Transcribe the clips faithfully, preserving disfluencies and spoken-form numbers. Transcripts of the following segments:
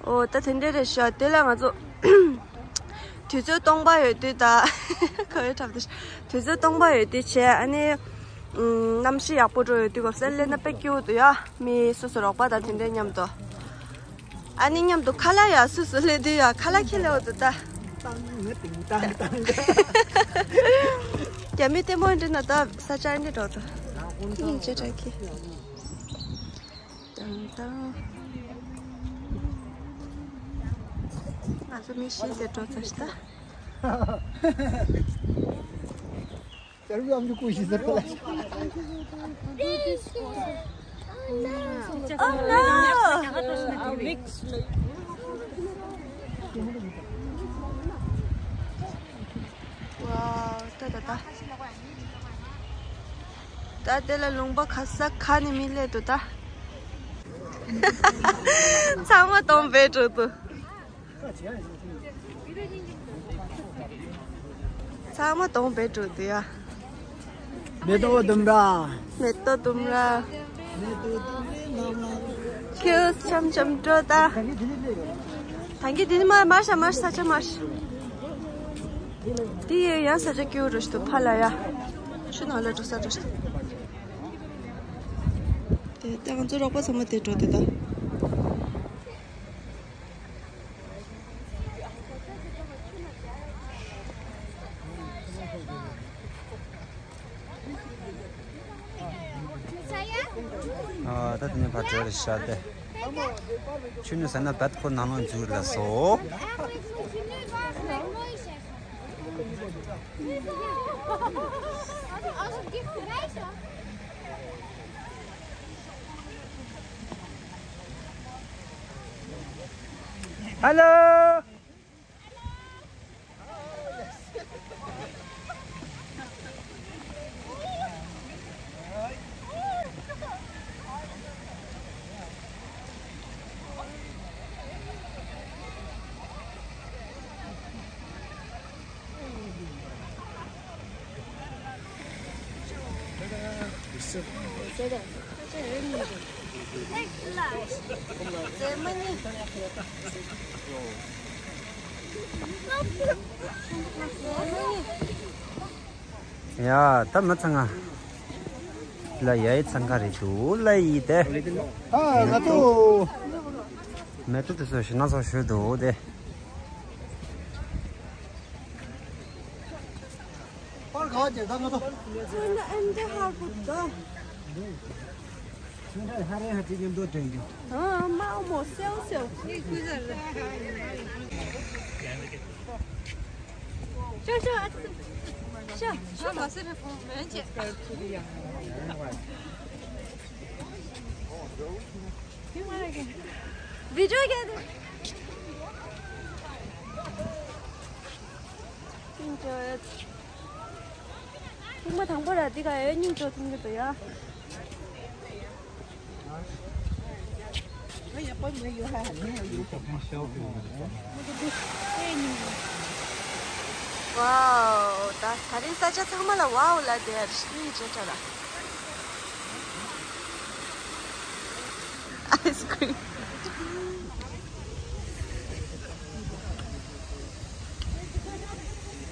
ཨོ་ད་དེ་འདྲ་རེད་ཤག་དེ་ལ་ང་ཚོ་དུས་ཚོད་སྟོང་པ་ཡོད་དུས་ད་ཁ་བའི་འཁྲབ་དུས་དུས་ཚོད་སྟོང་པ་ཡོད་དུས་བྱས། ཨ་ནི་ཨམ་གནམ་གཤིས་ཡག་པོ་འགྲོ་ཡོད་དུས་སྐབས་སུ་སླེབས་ན་དཔེ་སྐྱིད་པོ་འདུག་ཡ། མི་སོ་སོ་རོགས་པ་དང་དེ་འདྲའི་མཉམ་དུ། ཨ་ནི་མཉམ་དུ་ཁ་ལག་ཡ་སུ་སུ་སླེབས་དུས་ཡ་ཁ་ལག་ཁྱེར་སླེབས་འོ་འདུག་ད། བཏང་ང་དེང་བཏང་བཏང་། རྒྱ་མི་ལྟད་མོ་འདྲི་ན་ད་ས་ཆ་འདི་འགྲོ་ད། སྙིང་རྗེ་དྲག་གི། དང་དང་། ང་ཚོ་མི་བཞི་དེ་འགྲོ་ཚར་ཤག་ད། ཅར་བའམ་ཅུ་ཀུ་ཤི་ཟེར་གོ་ལ། Oh no! Wow, ད་ད་ད། ད་དེ་ལ་ལུང་པ་ག་ས་ག་ནས་མི་སླེབས་འདུག་ད། ཚང་མ་གདོང་སྦས་འགྲོ་འདུག་ཚང་མ་གདོང་སྦས་འགྲོ་འདུག་ཡ། མེ་ཏོག་ལྡུམ་ར། མེ་ཏོག་ལྡུམ་ར། མེ་ཏོག་ལྡུམ་རའི་ནང་ན། ཁྱེད་འཆམ་འཆམ་འགྲོ་ད། ད་གིན་དེ་ནི་མར་མར་ཤ་མར་ཤ་ས་ཆ་མར་ཤ། དེ་ཡི་ཡང་ས་ཆ་སྐྱིད་པོ་འདྲ་ཞིག་འདུག་ཕར་ལ་ཡ། ཆུ་ནང་ལ་འགྲོ་ས་འདྲ་ཞིག་འདུག་དེ་ལྟ་ང་ཚོ་རོགས་པ་ཚང་མ་དེ་འགྲོ་དེ་ད། ཨ་ད་དེ་ནས་ཕར་འགྲོ་རེ་བྱ་སྟེ། ཆུ་ནུ་ཟ་ན་བད་ཁོ་ནང་ལོགས་འཛུལ་ལ་སོ། Hello. ཡ་ད་མི་ཚང་ང་ལ་ཡའི་ཚང་ཁ་རེད་འདུག་ལ་ཡི་དེ། ཨ་ང་ཏོ། མེ་ཏོག་དེ་ཚོ་ཞིག་ན་ཚོ་ཞུ་འདུག་དེ། པར་ག་བ་ཅེ་ད་ང་ཚོ། ཚོན་ན་ཨན་ཏེ་ཧར་པོ་ད། ཚོན་ད་ཧ་རེ་ཧ་ཅིག་གི་མདོ་དྲན་རྒྱུ། ཨ་མ་མོ་སེའུ་སེའུ། ཤོ་ཤོ་ཨ་ཤོ་ཤོ་མ་སེ་རེ་ཕོ་མེན་ཅེ། བི་ཌིའོ་རྒྱག་དེ། ཐེངས་མ་དང་པོ་ར་འདི་ག་ཡོད་སྙིང་རྗེ་ཐུང་གི་འདུག་ཡ། ཝའོ། ད་ད་རིང་ས་ཆ་ཚང་མ་ལ་ཝའོ་ལབ་བསྡད་ཡ་སྙིང་རྗེ་དྲག་ལ། ཨའི་སི་ཀྲིམ།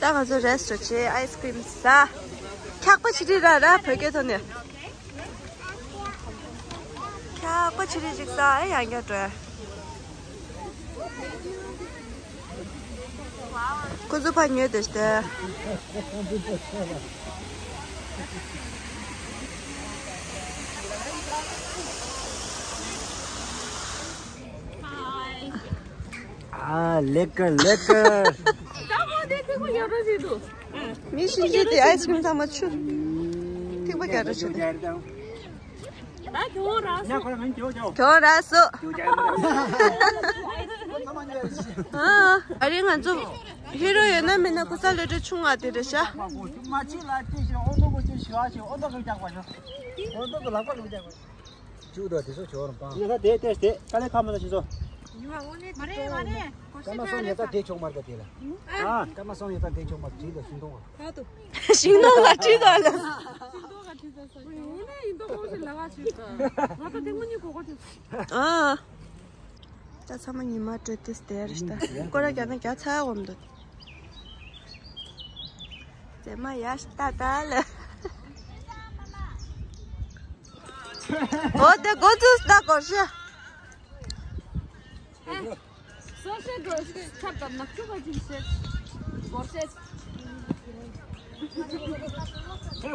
ད་ང་ཚོ་རེ་སི་ཊོ་རན་ཊི་བྱས་ཨའི་སི་ཀྲིམ་ཟ། འཁྱག་པ་ཆི་ཏི་ར་ར་བོད་སྐད་ཐོག་ནས། འཁྱག་པ་ཆི་ཏི་ཅིག་ཟ་ཨེ་ཡང་བསྐྱར་འགྲོ་ཡ། ཁོ་ཚོ་ཕར་ཉོས་ཏེ་སྟེ། ཨ་ལེ་ཀར་ལེ་ཀར། མི་ཤི་རྒྱུ་དེ་ཨའི་སི་ཀྲིམ་ཚང་མ་ཆུ། ཐིགས་པ་རྒྱག་འགྲོ་ཆུ་དེ། ཁྱོད་ར་སོ། ཨ་རེ་ང་ཚོ་ཧི་རོ་ཡོད་ན་མེད་ན་ཁོ་ས་ལོས་འདྲ་ཆུང་ང་དེ་རེད་ཤག་ཅུ་དང་དེ་ཚོ་ཆོག་རང་པང་། ཉེ་ད་དེ་དེ་དེ་དཀའ་ལས་ཁག་མ་ལ་ཤི་སོ། མ་རེད་མ་རེད། སྐར་མ་སོང་ཉེ་ད་དེ་ཆོག་མར་ག་དེ་ལ། ཨ། སྐར་མ་སོང་ཉེ་ད་དེ་ཆོག་མར་བྲིས་ལ་ཤིང་སྡོང་བ། ད་དུ། ཤིང་སྡོང་ལ་བྲིས་ད་ལ། ཤིང་སྡོང་ལ་བྲིས་ད་ས་ཡིན། ཡིན་ན་ཡིན་ད་ཁོང་ཞིག་ལ་བ་བྲིས་ད། ང་ད་དེ་ངོ་ཉིད་གོ་གོ་དེ། ཨ། ད་ཚང་མ་ཉི་མ་དྲོད་དེ་སྟེར་ཤི་ད། སྐོར་ར་རྒྱག་ན་རྒྱག་ཚར་འོང་འདུག་རྫས་མ་ཡ་ཤི་ད་ད་ལ། འོ་དེ་འགོ་ཚུགས་ད་སྐོར་ཤི། སོ་སོའི་སྒོར་ཁྲབ་དང་ནག་ཆུ་བ་ཅིག་བཤད། སྒོར་བཤད།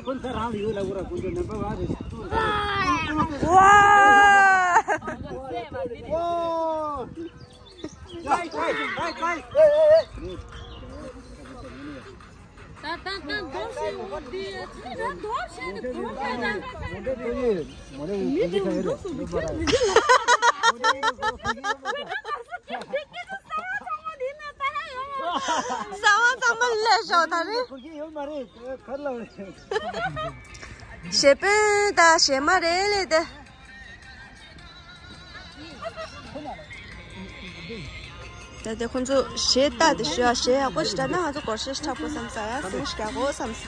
ཁོ་ཚ་རང་ལ་ཡོད་ལ་འུ་ར་ཀུན་ཏུ་ནམ་པ་བ་རེད། ཝ། ད་ད་ད་འདོར་ཤེས་འོ་དེ་ཚེ་ར་འདོར་ཤེས་ནི་གོ་མ་ད། མི་དེ་འདུག་སུ་འདུག་ཁྱོད་མི་འདུག་ལ། ས་བ་ཚང་མ་ལས་ཤོག་ད་རེད། ཞེ་དཔོན་དང་ཞེ་མ་རེད་ལས་དེ། ད་དེ་ཁོང་ཚོ་གཞས་ལྟ་དེ་ཞུ་ཡ་གཞས་ཡག་པོ་ཞིག་བྲིས་ན་ང་ཚོ་སྒོར་གཞས་འཁྲབ་དགོས་བསམ་ས་ཡ་སེམས་ཤིག་རྒྱག་དགོས་བསམ་ས།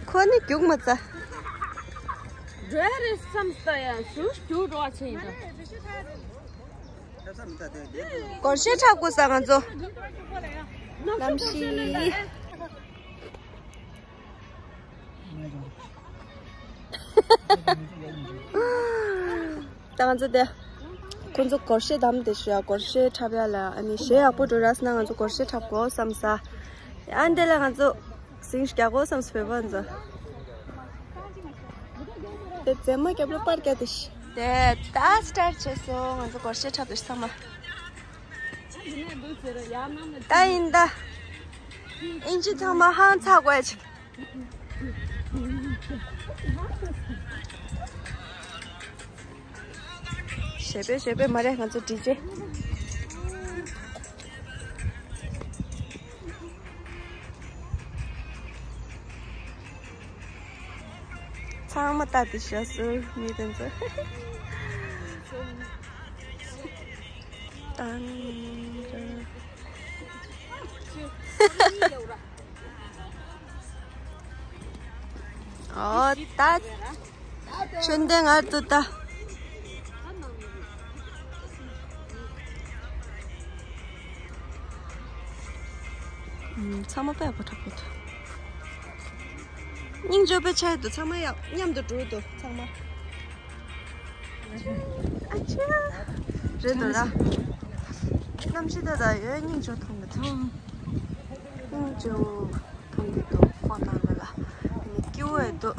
ཁོ་ནི་རྒྱུག་མ་ཚ། འགྲོ་ཡ་རེད་བསམ་ས་ཡ་ཞུ་རྒྱུག་འགྲོ་བ་ཆེ་ཡིན་ད། སྒོར་གཞས་འཁྲབ་དགོས་ས་ང་ཚོ། གནམ་གཤིས། ད་ང་ཚོ་དེ། ཁོང་ཚོ་སྒོར་གཞས་བདམས་ཏེ་ཞུ་ཡ་སྒོར་གཞས་འཁྲབ་ཡ་ལ་ཨ་ནི་གཞས་ཡག་པོ་འགྲོ་ར་སོང་ན་ང་ཚོ་སྒོར་གཞས་འཁྲབ་དགོས་བསམ་ས། ཨ་འདི་ལ་ང་ཚོ། སིང་རྒྱག་དགོས་བསམ་སོང་བོད་པ་ཚོ། དེ་རྫས་མ་རྒྱབ་ལོ་པར་རྒྱག་དེ་ཤི། དེ་ད་སི་ཊར་བྱས་སོང་ང་ཚོ་སྒོར་གཞས་འཁྲབ་དེ་ཤི་ཚང་མ། ད་ཡིན་ད། ཨིན་ཇི་ཚང་མ་ཧང་ཚ་དགོས་ཅིག་ཞེ་པོ་ཞེ་པོ་མ་རེད་ང་ཚོ་ཌི་ཇེ། ཚང་མ་ལྟ་དེ་ཤ་སུ་མི་དེ་ཚོ། ཏང་། ཨོ་ད། ཆོས་ལྡན་ངར་དུ་ལྟ། ཚང་མ་དཔེ་ཡག་པོ་འཁྲབ་ཀྱི་འདུག་སྙིང་རྗེ་པོ་ཆགས་འདུག་ཚང་མ་ཡག་མཉམ་དུ་འགྲོ་འདུག་ཚང་མ། ཨ་ཅག་རེད་འདུག་ར། གནམ་གཤིས་ད་ད་ཡོད་སྙིང་རྗེ་མཐོང་གི་འདུག་སྙིང་རྗེ་པོ་མཐོང་གི་འདུག་ཁོ་ནང་ལ་ལ་ནི་སྐྱིད་པོ་འདུག་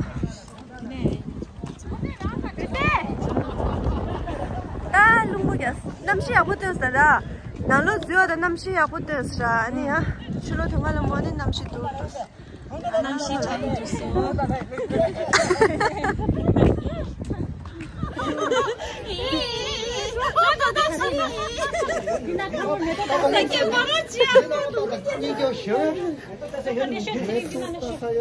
ད་རླུང་པོ་རྒྱག་གནམ་གཤིས་ཡག་པོ་སྟོན་ས་ར། ནང་ལོགས་འཛུལ་བ་དང་གནམ་གཤིས་ཡག་པོ་སྟོན་ས་ར་ཨ་ནི་ཡ། ཕྱི་ལོགས་དོན་ཁ་ལ་མོ་ནི་གནམ་གཤིས་འདུག་འདུག་གནམ་གཤིས་ཆ་ཡིན་འདུག་སོ།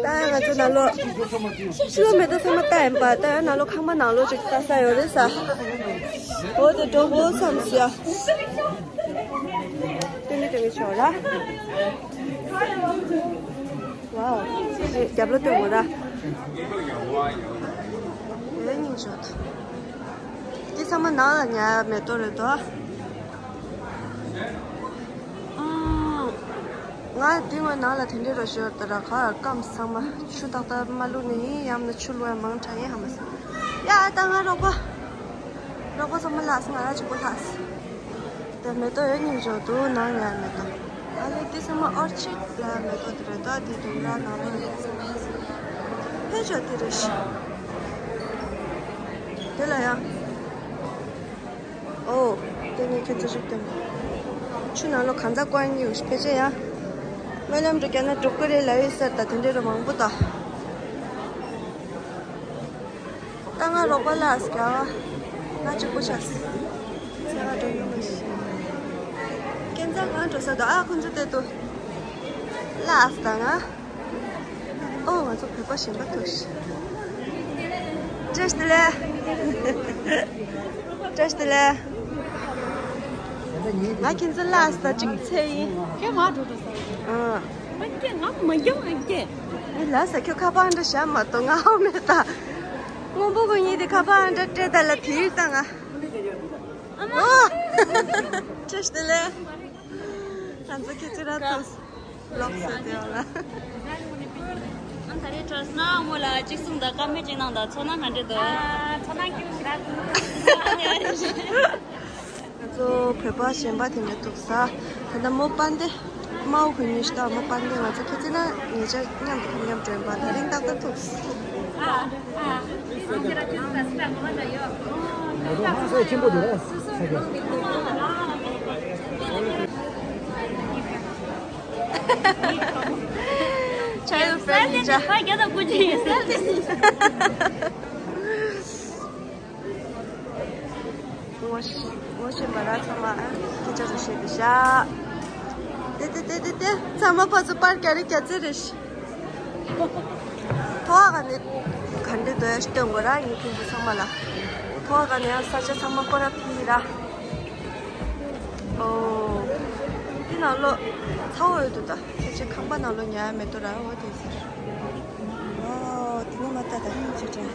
ད་ང་ཚོ་ནང་ལོགས་ཕྱི་ལོགས་མེ་ཏོག་ཚང་མ་ལྟ་ཡིན་པ་ད་ཡང་ནང་ལོགས་ཁང་པ་ནང་ལོགས་ཅིག་ལྟ་ས་ཡོད་རེད་ས། འོ་དེ་འགྲོ་དགོས་བསམ་སོང་ཡ། སྟོན་གི་སྟོན་གི་ཆོག་ར། ཝའོ། རྒྱབ་ལོ་སྟོན་དགོས་ར། ཡོད་སྙིང་རྗེ་པོ། འདི་ཚང་མ་ནང་ལ་ཉར་མེ་ཏོག་རེད་དོ། ང་འདི་ངོས་ནང་ལ་དེ་འདྲའི་རོ་ཞོར་དུ་ར་ཁ་སྐམ་ཚང་མ་ཆུ་ཏག་ཏག་མ་བླུགས་ནས་ཡིན་ཡང་ན་ཆུ་བླུགས་ཡ་མང་དྲགས་ཡིན་ཧ་མ་སོང་། ཡ་ད་ང་རོགས་པ། རོགས་པ་ཚང་མ་ལགས་སོང་ང་ར་གཅིག་པོ་ལྷག་སོང་། དེ་མེ་ཏོག་ཡོད་སྙིང་རྗེ་པོ་འདུག་ནང་ཡ་མེ་ཏོག་ཨ་ལེ་འདི་ཚང་མ་ཨོར་ཆིཌ་ལ་མེ་ཏོག་དེ་རེད་དོ་དེ་དུང་ར་ནང་ལོགས་ཡོད་ཚང་མ་ཡིན་ས། ཕལ་ཆེར་དེ་རེད་ཤག་དེ་ལ་ཡ། ཨོ། དེ་ནས་ཁྱོད་ཚོ་ཞིག་སྟོན། ཆུ་ནང་ལོགས་གང་ཚ་བཀོག་ཡིན་ཕལ་ཆེར་ཡ། སྨོན་ལམ་འགྲོ་རྒྱག་ན་འགྲོ་གི་རེད་ལབ་ཡོད་ཟེར་ད་དེ་འདྲའི་རོ་མང་པོ་ད། ད་ང་རོགས་པ་ལགས་རྒྱག་ང་གཅིག་པོ་ཆགས་སོང་། ཚེ་ག་འགྲོ་ཡོང་མ་ཤེས། ཁྱེད་ཚ་གང་འགྲོ་ས་འདུག་ཨ་ཁོ་ཚོ་བལྟས་འདུག་ལགས་ད་ང་། ཨོ་ང་ཚོ་བོད་པ་གཞན་པ་ཐུག་ཤག་བཀྲ་ཤིས་བདེ་ལེགས། བཀྲ་ཤིས་བདེ་ལེགས། ང་ཁྱེད་ཚོ་ལ་ས་གཅིག་འཚོལ་ཡིན། ཁྱོད་ང་འགྲོ་འགྲོ་ས་ཡིན། ཨ། མ་སྐྱེ་ང་མ་སྐྱེ་མ་སྐྱེ། ཨེ་ལ་ས་ཁྱོད་ཁ་པང་འདྲ་བཞག་མ་གཏོགས་ང་ཧ་མེད་ད། སྔོན་པོ་ཁོ་གཉིས་དེ་ཁ་པར་འདྲ་སྤྲད་ད་ལ་དེའི་བཏང་ང་། ཨོ། བཀྲ་ཤིས་བདེ་ལེགས། ང་ཚོ་ཁྱེད་ཚོ་ར་ཐུག་ལོག་སོང་དེ་བ་ང་། ཨ་ད་རེས་བྲོས་ན་མོ་ལ་གཅིག་གསུང་དང་བཀའ་མོལ་གཅིག་གནང་དང་ཚོར་སྣང་ག་འདྲ་འདུག་ཨ་ཚོར་སྣང་སྐྱིད་པོ་ཞིག་རག་སོང་། ང་ཚོ་བོད་པ་གཞན་པ་དེ་འདྲ་ཐུག་ས། ད་ལྟ་མོ་པན་ཏེ། མའོ་ཁོ་གཉིས་ཤི་ད་མོ་པན་ཏེ་ང་ཚོ་ཁྱེད་ཚོ་ན་ཉེ་ཆར་མཉམ་དུ་མཉམ་སྒྲོན་པ་ད་རིང་ཏག་ཏག་ཐུག་ཨ་ཨ། ཆེན་པོ་འདུག་ར། ཆ་ཡོད་ས་ནི་ཆ། ཨ་རྒྱ་དང་ཀུ་ཅི་ཡོད་ས་ནི། ངོ་ཤེས་ངོ་ཤེས་མ་ར་ཚང་མ་ཨ་སྐད་ཆ་རུ་བཤད་དེ་ཤ། དེ་དེ་དེ་དེ་དེ་ཚང་མ་ཕ་ཚོ་པར་རྒྱ་རེ་རྒྱ་ཚེ་རེ་ཤི། ཐོག་ག་ནས་ག་འདྲི་དོ་ཡ་ཤི་སྟོན་དགོས་ར་ངའི་ཕྲུ་གུ་ཚང་མ་ལ། ཐོག་ག་ནས་ཡང་ས་ཆ་ཚང་མ་སྐོར་ར་ཕི་ར། ཨོ། འདི་ནང་ལོ་ཚ་བོ་ཡོད་འདུག་ད་ཁྱེད་ཚོའི་ཁང་པ་ནང་ལོ་ཉལ་ཡ་མེད་དོ་ར་འོ་དེ་ཟེར། ཨོ་དེ་ནས་མ་ལྟ་ད་ཧིན་ཅི་དྲན།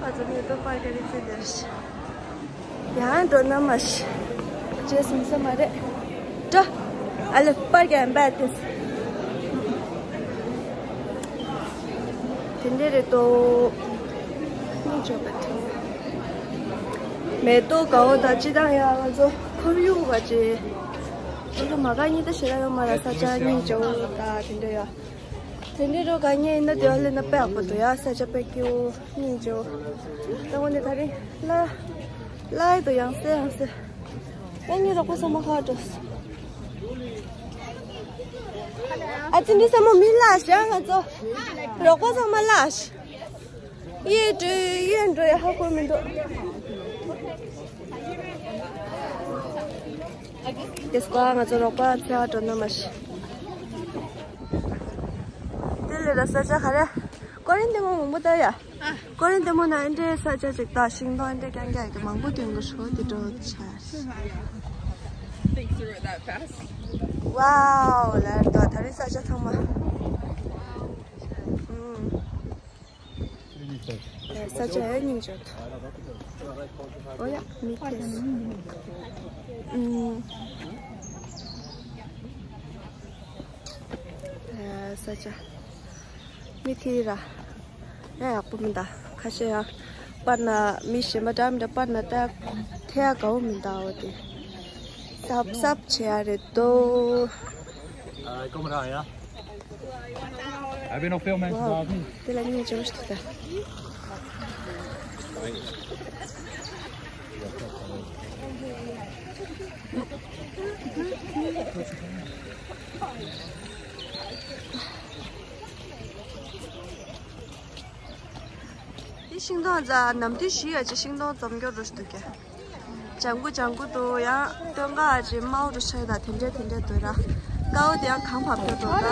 ཨ་ཙི་མེ་ཏོག་པར་ག་རེ་ཚེ་འདིར་ཡང་འགྲོ་ན་མ་ཤི། རྗེས་སུ་མི་ས་མ་རེད། འགྲོ། ཨ་ལེ་པར་ག་ཡང་པར་ཏེ། དེ་འདྲས་རེད་དོ། སྙིང་རྗེ་པོ་འདུག་མེ་ཏོག་དགའ་བོ་དང་སྤྱི་བཏང་ཡང་ང་ཚོ་ཁོར་ཡུག་བ་ཅེ། ང་ཚོ་མ་ག་གཉིས་ད་ཞེ་དྲག་ཡོད་མ་རེད་ས་ཆ་སྙིང་རྗེ་བོ་དང་དེ་འདྲ་ཡ། དེ་འདྲའི་རོ་ག་ཉེ་ཡིན་ན་དེ་བ་ལས་ན་དཔེ་ཡག་པོ་འདུག་ཡ་ས་ཆ་དཔེ་སྐྱིད་པོ་སྙིང་རྗེ་བོ། ད་འོ་ནས་ད་རེས་ལ་ལ་ཡི་དུ་ཡང་སེ་ཡང་སེ། ཨ་ནི་རོགས་པ་ཚང་མ་ཧ་འགྲོ། ཨ་ཙི་འདི་ཚང་མ་མི་ལ་ཞག་ང་ཚོ་རོགས་པ་ཚང་མ་ལ་ཞག་ཡེ་འགྲོ་ཡེ་འགྲོ་ཡ་ཧ་གོ་མི་འདུག་དེ་སྐོར་ང་ཚོ་རོགས་པ་ཚེ་ཧ་འགྲོ་ན་མ་ཤི། དེ་ལས་ར་ས་ཆ་ག་རེ། ཀོ་རིན་ལྡེ་མོ་མང་པོ་ལྟ་ཡ། ཀོ་རིན་ལྡེ་མོ་ན་ཨེ་འདྲའི་ས་ཆ་ཅིག་ལྟ་ཤིང་སྡོང་ཨེ་འདྲའི་རྐྱང་རྐྱང་གི་མང་པོ་ཐོན་གི་ཧྲོ་དེ་འགྲོ་ཆ། Thanks for that fast. Wow ལར་དོ་ད་རིང་ས་ཆ་ཚང་མ། ཨུམ། ས་ཆ་ཡ་སྙིང་རྗེ་འདུག་ཨོ་ཡ་མི་ཁེས། ཨུམ། ས་ཆ་མི་ཁེས་ར། ཡ་ཡག་པོ་མི་འདུག་ཁ་ཤས་ཡང་པར་ན་མི་གཞན་པ་འདྲ་མི་འདྲ་པར་ན་ལྟ་ཐེ་ཡ་དགའ་བོ་མི་འདུག་འོ་དེ་སབ་སབ་བྱེད་ཡ་རེད་དོ། ཨ་ཀོ་མ་ར་ཡ། I've been on film and wow. དེ་ལ་ཉིན་ཅོ་ཤི་ཐུ་ད། འདི་ཤིང་སྡོང་རྫ་ནམ་དུས་བཞི་ཡ་ཅི་ཤིང་སྡོང་འཛོམས་སྐྱོ་རུ་ཞིག་འདུག་གས། ལྗང་གུ་ལྗང་གུ་འདུག་ཡང་སྟོན་ཀ་ཨ་ཅེ་དམར་པོ་རུ་ཆགས་ད་དེ་འདྲས་དེ་འདྲས་འདུག་ར། ཀ་བོ་དེ་ཡང་གངས་བབས་ཀྱོ་འདུག་ད།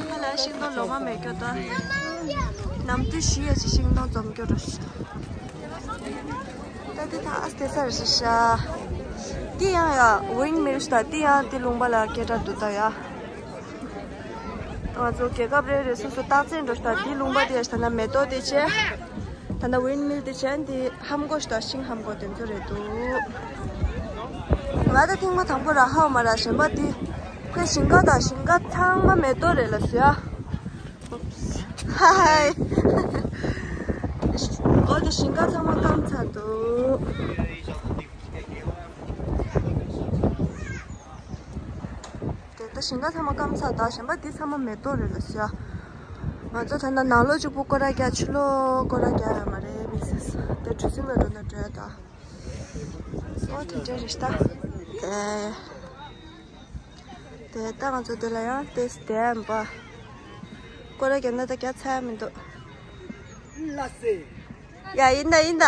ང་ལ་ཤིང་སྡོང་ལོ་མ་མེད་ཀྱོ་ད། ནམ་དུས་བཞི་ཡ་ཅི་ཤིང་སྡོང་འཛོམས་སྐྱོ་རུ་ཞིག་འདུག་ད་དེ་ད་ཨ་སྟེ་ས་རེ་ཞིག་ཤ། དེ་ཡང་ཡ་ཝིན་མིལ་ཞིག་ད་དེ་ཡང་དེ་ལུང་པ་ལ་སྐད་གྲགས་འདུག་ད་ཡ། ང་ཚོ་རྒྱལ་ཁབ་རེ་རེ་སོ་སོ་རྟགས་མཚན་འགྲོ་ཤ་དེ་ལུང་པ་དེ་ཡ་ཤ་ད་ན་མེ་ཏོག་དེ་བྱས། ད་ན་ཝིན་མིལ་དེ་བྱས་དེ་ཧམ་གོ་ཤ་ད་ཤིང་ཧམ་གོ་དེ་ཚོ་རེད་འདུག་ང་ད་ཐེངས་མ་དང་པོ་ར་ཧའོ་མ་ར་གཞན་པ་དེ་ཁོའི་ཞིང་ཁ་དང་ཞིང་ཁ་ཚང་མ་མེ་ཏོག་རེད་ལ་ཟེར་ཡ། ཧའི། འོ་དེ་ཞིང་ཁ་ཚང་མ་སྐམ་ཚར་འདུག་དེ་ད་ཞིང་ཁ་ཚང་མ་སྐམ་ཚར་ད་གཞན་པ་འདི་ཚང་མ་མེ་ཏོག་རེད་ལ་ཟེར། ང་ཚོ་ད་ལྟ་ནང་ལོགས་གཅིག་པུ་སྐོར་ར་རྒྱག་ཕྱི་ལོགས་སྐོར་ར་རྒྱག་ཡོད་མ་རེད་མི་ཟེར། དེ་གྲུ་གཟིངས་ལ་འགྲོ་ན་འགྲོ་ཡ་ད། ཨོ་དེ་འདྲ་རེད་ད། དེ་དེ་ད་ང་ཚོ་དེ་ལ་ཡང་དེ་དེ་ཡ་མ་པ། སྐོར་ར་རྒྱག་ན་ད་རྒྱག་ཚར་ཡ་མི་འདུག་ཡ་ཡིན་ད་ཡིན་ད།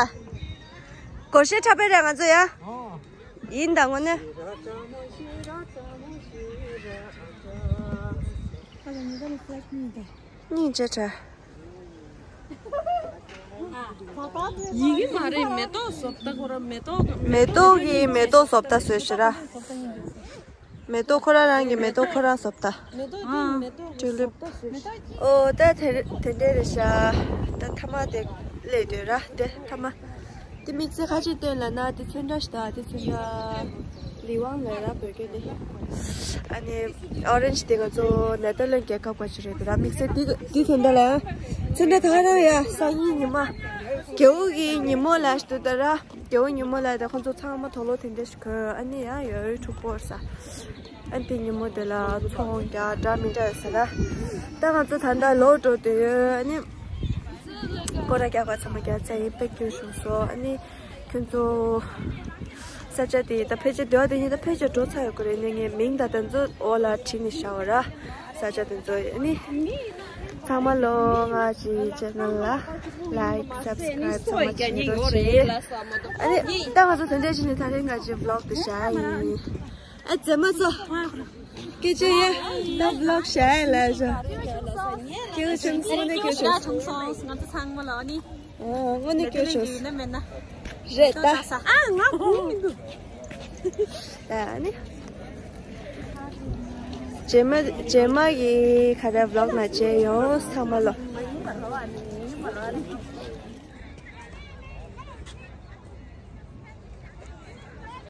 སྒོར་གཞས་འཁྲབ་པའི་རེད་ང་ཚོ་ཡ། ཡིན་ད་དངོས་གནས། སྙིང་རྗེ་དྲ། ཡི་གེ་མ་རེད། མེ་ཏོག་བཟོ་ལྟ་ཁོ་རང་མེ་ཏོག་མེ་ཏོག་གི་མེ་ཏོག་བཟོ་ལྟ་བཟོས་ཤི་ར། མེ་ཏོག་ཁོ་རང་རང་གི་མེ་ཏོག་ཁོ་རང་བཟོ་ལྟ། མེ་ཏོག་དེ་མེ་ཏོག་ཊུ་ལིབ། ཨོ་ད་དེ་དེ་འདྲས་རེད་ཤག་ད་ཐ་མ་དེ་སླེབས་འདུག་ར། དེ་ཐ་མ། དེ་དམིགས་བསལ་ཁ་ཅིག་སྟོན་ལབ་ན་དེ་ཚོན་ཁྲ་ཞིག་དང་དེ་ཚོན་ཁྲ་ལི་ཝང་ལབ་ར་བོད་སྐད་དེ། ཨ་ནི་ཨོ་རེན་ཇི་དེ་ང་ཚོ་ནེ་ཐར་ལན་རྒྱལ་ཁབ་ག་ཅིག་རེད་འདུག་ར། དམིགས་བསལ་དེ་དེ་ཚོན་ཁྲ་ལ་ཡང་ཚོན་ཁྲ་ད་ག་རང་ཡ་སང་ཉིན་ཉི་མ་རྒྱལ་པོ་གི་ཉིན་མོ་ལ་ཞིག་འདུག་ད་ར། རྒྱལ་པོ་ཉིན་མོ་ལ་དེ་ཁོང་ཚོ་ཚང་མ་དུག་ལོག་དེ་འདྲ་ཞིག་གོན། ཨ་ནི་ཡང་ཡོལ་འཁྲུག་པོ་ས། ཨ་དེ་ཉིན་མོ་དེ་ལ་ཚོང་རྒྱག་འདྲ་མི་འདྲ་ཡོད་ས་ར། ད་ང་ཚོ་ད་ལྟ་ལོག་འགྲོ་འདོད་ཡོད། ཨ་ནི་སྐོར་ར་རྒྱག་པ་ཚང་མ་རྒྱག་ཚར་ཡིན། དཔེ་སྐྱིད་བྱུང་སོང་། ཨ་ནི་ཁྱོད་ཚོ་ས་ཆ་དེ་ད་ཕལ་ཆེར་སྡོད་དེ་ཉིད་ད་ཕལ་ཆེར་འགྲོ་ཚར་ཡོད་ཀྱི་རེད། ནི་ངས་མིང་ད་དེ་ཚོ་འོག་ལ་བྲིས་ནས་བཞག་ཡོད་ར། ས་ཆ་དེ་ཚོ་ཨ་ནི། ཚང་མ་ལོ་ང་ཅི་ཅེ་ནལ་ལ་ལའིཀ་སབ་སི་ཀ་རའིབ་ཚང་མ་བྱེད་རོགས་བྱེད། ཨ་ནི་ད་ང་ཚོ་དེ་འདྲ་བྱས་ནས་ད་རེས་ང་ཅི་བི་ལོག་དེ་བཞག་ཡིན། ཨ་མཛེས་མ་ཚོ། སྐད་ཆ་ཡ། ད་བི་ལོག་བཞག་ཡིན་ལ་ཞོ། སྐྱེ་བོ་ཆུང་ཆུང་ནས་སྐྱེ་བོ་ཆུང་ཆུང་སོང་ང་ཚོ་ཚང་མ་ལ་ཨ་ནི། ཨོ་དངོས་གནས་སྐྱོ་ཤོས་ཡིན་ན་མེད་ན། རེད་ད། ཨ་ང་གོ་མི་འདུག་ད་ནི། རྗེས་མ་རྗེས་མ་གི་ཁ་ད་བི་ལོག་ན་མཇལ་ཡོང་ཚང་མ་ལོ།